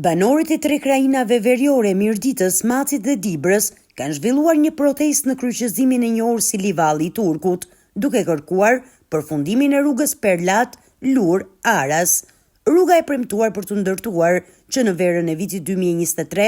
Banorët e tre krahinave veriore, Mirditës, Matit dhe Dibrës, kanë zhvilluar një protestë në kryqëzimin e njohur si Livalli i Turkut, duke kërkuar përfundimin e rrugës Perlat, Lurë, Aras. Rruga e premtuar për t'u ndërtuar që në verën e vitit 2023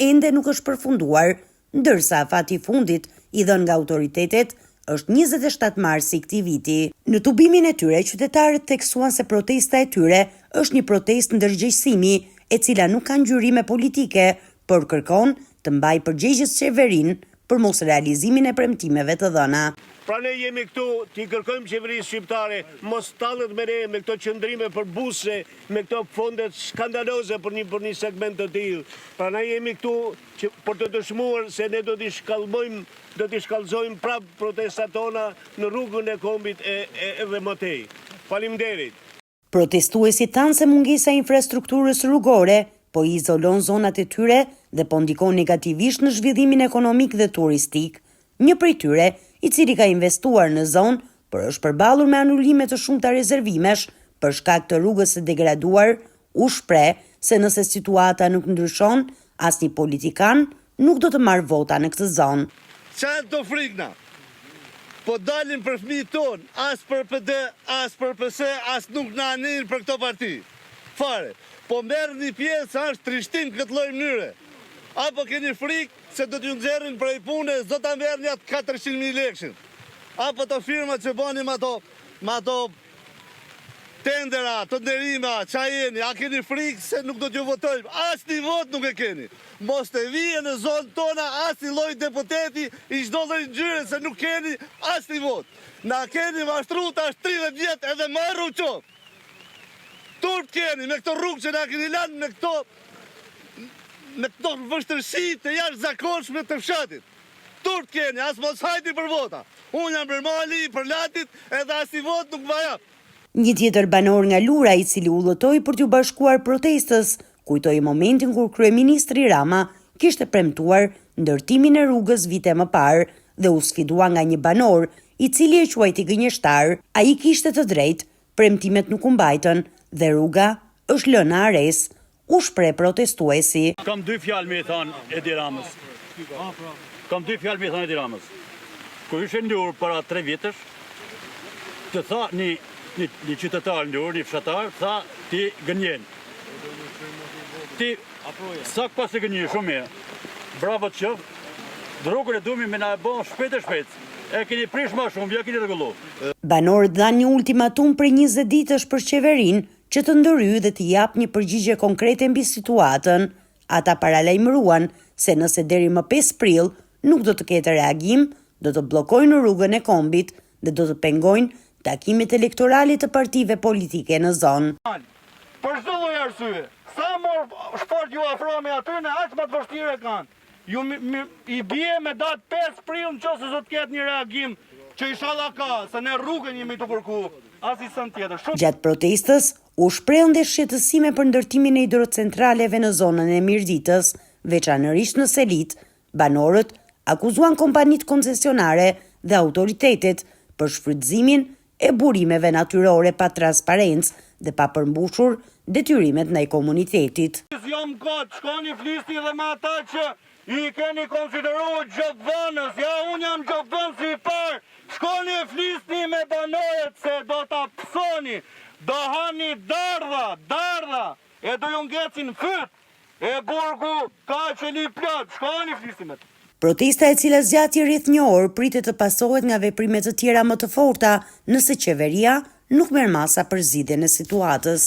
ende nuk është përfunduar, ndërsa afati i fundit i dhënë nga autoritetet është 27 marsi i këtij viti. Në tubimin e tyre, qytetarët theksuan se protesta e tyre është një protestë ndërgjegjësimi, e cila nuk ka ngjyrime politike, por kërkon të mbajë përgjegjës qeverinë për mosrealizimin e premtimeve të dhëna. Pra ne jemi këtu t'i kërkojmë qeverisë shqiptare mos tallet me ne me këto qëndrime përbuzëse, me këto fonde skandaloze për një për një segment të tillë. Pra ne jemi këtu që për të dëshmuar se ne do t'i shkallmojmë, do t'i shkallëzojmë prapë protestat tona në rrugën e kombit e edhe më tej. Faleminderit! Protestuesit thanë se mungesa e infrastrukturës rrugore po i izolon zonat e tyre dhe po ndikon negativisht në zhvillimin ekonomik dhe turistik. Një prej tyre, i cili ka investuar në zonë, por është përballur me anulime të shumta rezervimesh për shkak të rrugës së degraduar, u shpreh se nëse situata nuk ndryshon, asnjë politikan nuk do të marrë vota në këtë zonë. Ça janë këto frikna? Po dalim për fëmijët tonë, as për PD, as për PS, as nuk na nin për këto parti. Fare. Po merrni pjesë është trishtim këtë lloj mënyre. Apo keni frikë se do t'ju nxjerrin prej pune, s'do ta merrni atë 400.000 lekshin. Apo ato firmat që bani me ato me ato tendera, të nderima, ça jeni, a keni frikë se nuk do t'ju votojmë, asnjë votë nuk e keni. Mos të vijë në zonë tona asnjë lloj deputeti i çdo lloj ngjyre se nuk keni asnjë votë. Na keni mashtru tash 30 vjet edhe marre u qoftë. Turp keni me këto rrugë që na keni lanë me këto me këto vështirësi të jashtëzakonshme të fshatit. Turp keni, as mos hajdi për vota. Unë jam për mali, për Latit, edhe asnjë votë nuk ma jap. Një tjetër banor nga Lura, i cili udhëtoi për t'iu bashkuar protestës, kujtoi momentin kur kryeministri Rama kishte premtuar ndërtimin e rrugës vite më parë dhe u sfidua nga një banor, i cili e quajti gënjeshtar. Ai kishte të drejtë, premtimet nuk u mbajtën dhe rruga është lënë në harresë, u shpreh protestuesi. Kam dy fjalë me i thanë Edi Ramës. Kam dy fjalë me i thanë Edi Ramës. Kur ishe në Lurë para tre vjetësh, të tha një, një, një qytetar në Lurë, një fshatar, tha ti gënjen. Ti sak pas e gënjen shumë mirë. Bravo të qoftë. Rrugën e dumi me na e bo shpejt e shpejt. E keni prish ma shumë, ja keni rregullu. Banorët dhanë një ultimatum prej 20 ditësh për qeverinë që të ndërhyjë dhe të japë një përgjigje konkrete mbi situatën. Ata paralajmëruan se nëse deri më 5 prill nuk do të ketë reagim, do të bllokojnë rrugën e kombit dhe do të pengojnë takimet elektorale të partive politike në zonë. Për çdo lloj arsye, sa më fort ju afrohemi atyne, aq më të vështirë e kanë. Ju i bie me datë 5 prill në qoftë se do të ketë një reagim që ishalla ka, se ne rrugën jemi të kërku, asnjë send tjetër. Shumë Gjatë protestës, u shprehën dhe shqetësime për ndërtimin e hidrocentraleve në zonën e Mirditës, veçanërisht në Selitë. Banorët akuzuan kompanitë koncesionare dhe autoritetet për shfrytëzimin e burimeve natyrore pa transparencë dhe pa përmbushur detyrimet ndaj komunitetit. S'jam kot, shkoni flisni dhe me ata që i keni konsideruar gjobvënës, ja unë jam gjobvënësi i parë, shkoni e flisni me banorët se do ta pësoni, do hani dardha, dardha, e do ju ngecin fyt, E burgu ka qeli plot, shkoni flisni me të. Protesta e cila zgjati rreth një orë pritet të pasohet nga veprime të tjera më të forta nëse qeveria nuk merr masa për zgjidhjen e situatës.